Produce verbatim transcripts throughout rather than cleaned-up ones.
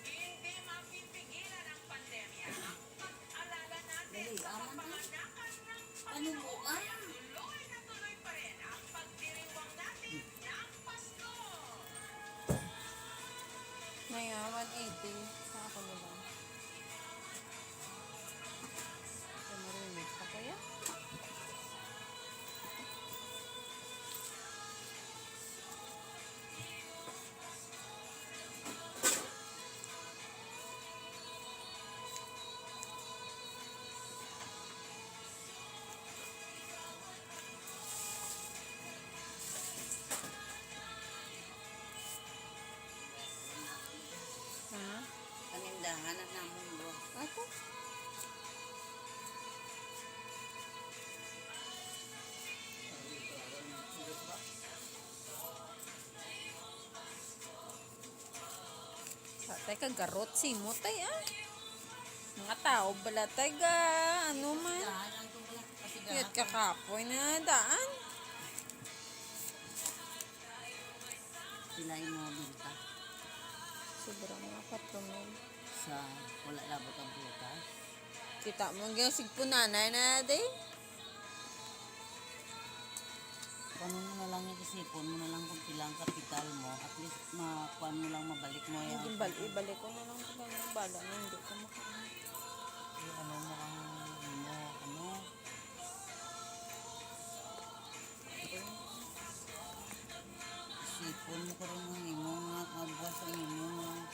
Hindi mapipigilan ng pandemya ang pag-alala natin sa kapanganakan ng Panginoon. Kaya tuloy na tuloy pa rin ang pagdiriwang natin ng Pasko. Ngayon, one eighty. Sa ako na lang. Ito, marinig pa kaya? Ha? Panindahan na namon, bro. Ako? Patay ka garot, simot ay, ah. Mga tao bala, tay, ga, ano man. Yun, kakapoy na daan. Pila yung mga binta? Sobra mga patro mil. Sa wala labot ang prutas? Kita mo, ang sigpunanay na, day. Kuan mo na lang, yung isipon mo na lang kung pila ang kapital mo. At least, makuan mo lang, mabalik mo yung Hindi, bal-, ibalik ko na lang sa kanya. Bala na, hindi ko makaano. Eh, ano mo ang, ano, ano? Isipon mo karon ang imo nga, ah, buwas ang imo nga mga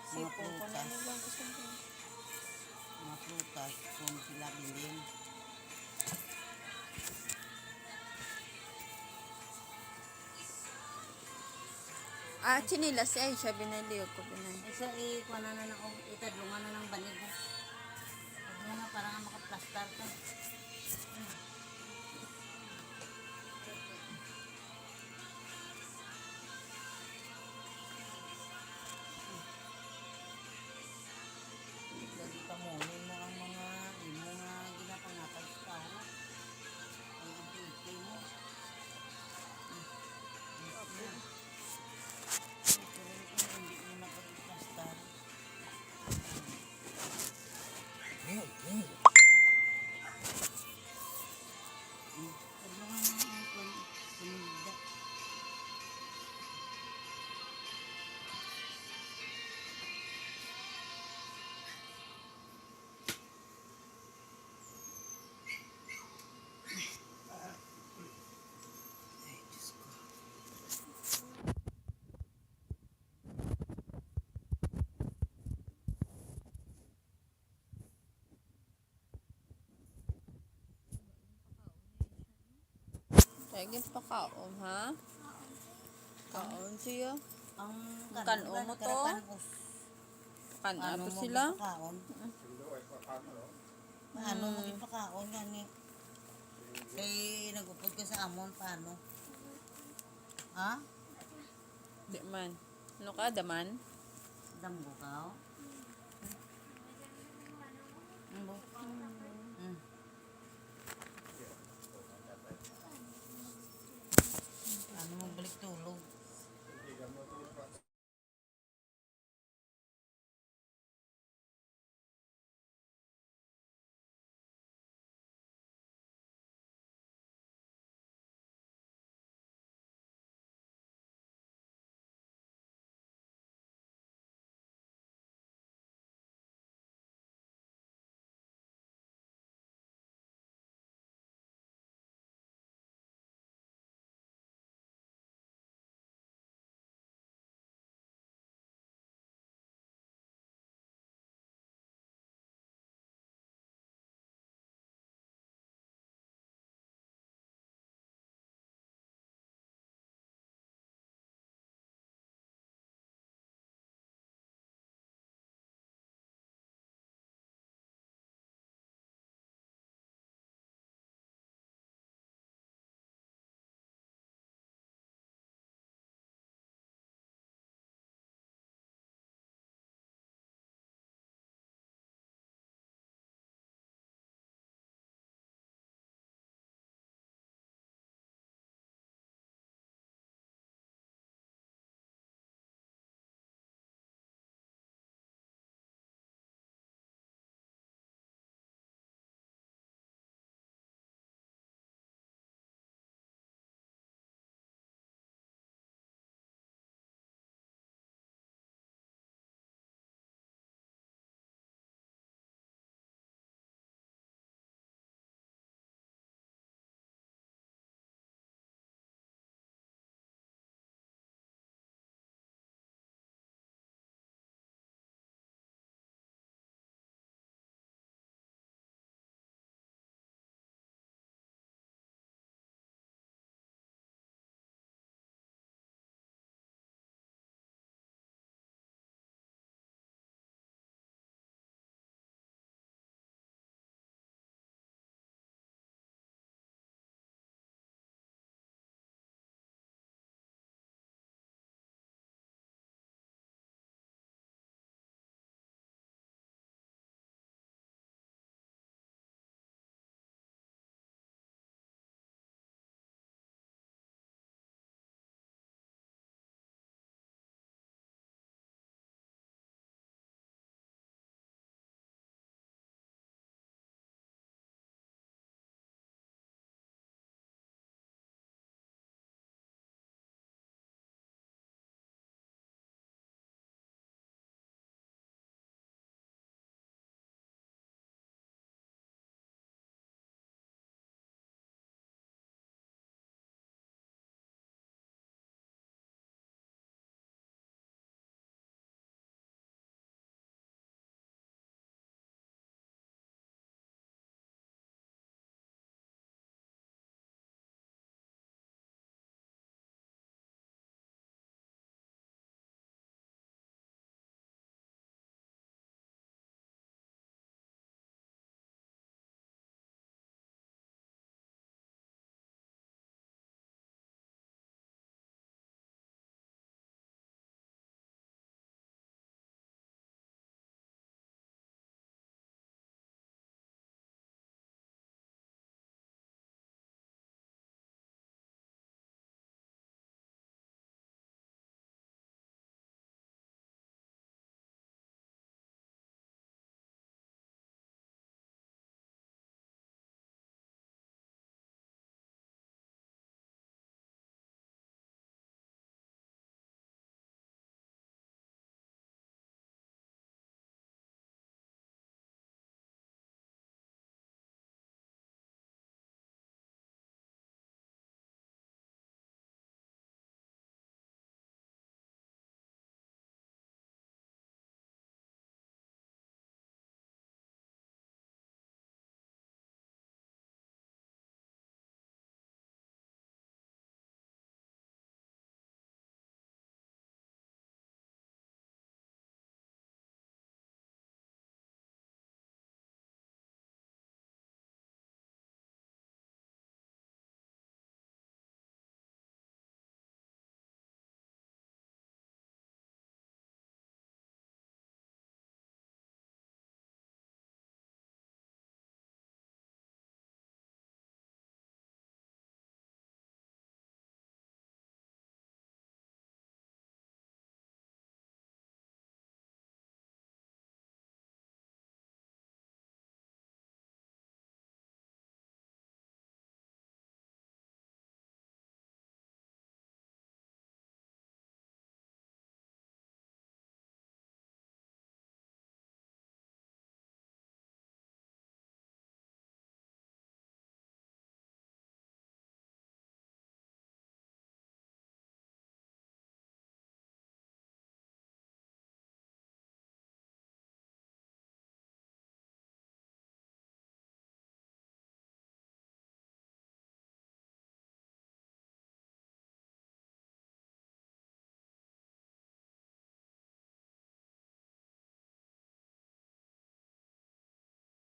Sipon ko na prutas. Lang gusto ko. Mga prutas, kung sila bilhin. Ah, tsinelas, ay, siya, binaliw ko, binay. Isa, i-, kuha na na, oh, itadlungan na ng banig, oh. Huwag mo na, para nga makaplastar ka. Lagi pamunin mo ang mga imo nga ginapangatag sa tao. Ang ipinti mo. Ito rin ang hindi mo na pag-iplastar. Lagi pakaon, ha? Kaon siya. Ang Ang kan-, kan-, mo to? Kan-, kan-, Kan-, ano ato mo sila? Pakaon? Mm. Paano mo Mm. Ipakaon gani? Kay nag-upod ka sa amon, paano? Ha? Di man. Ano ka, daman? Damgo ka, oh. Ano ba?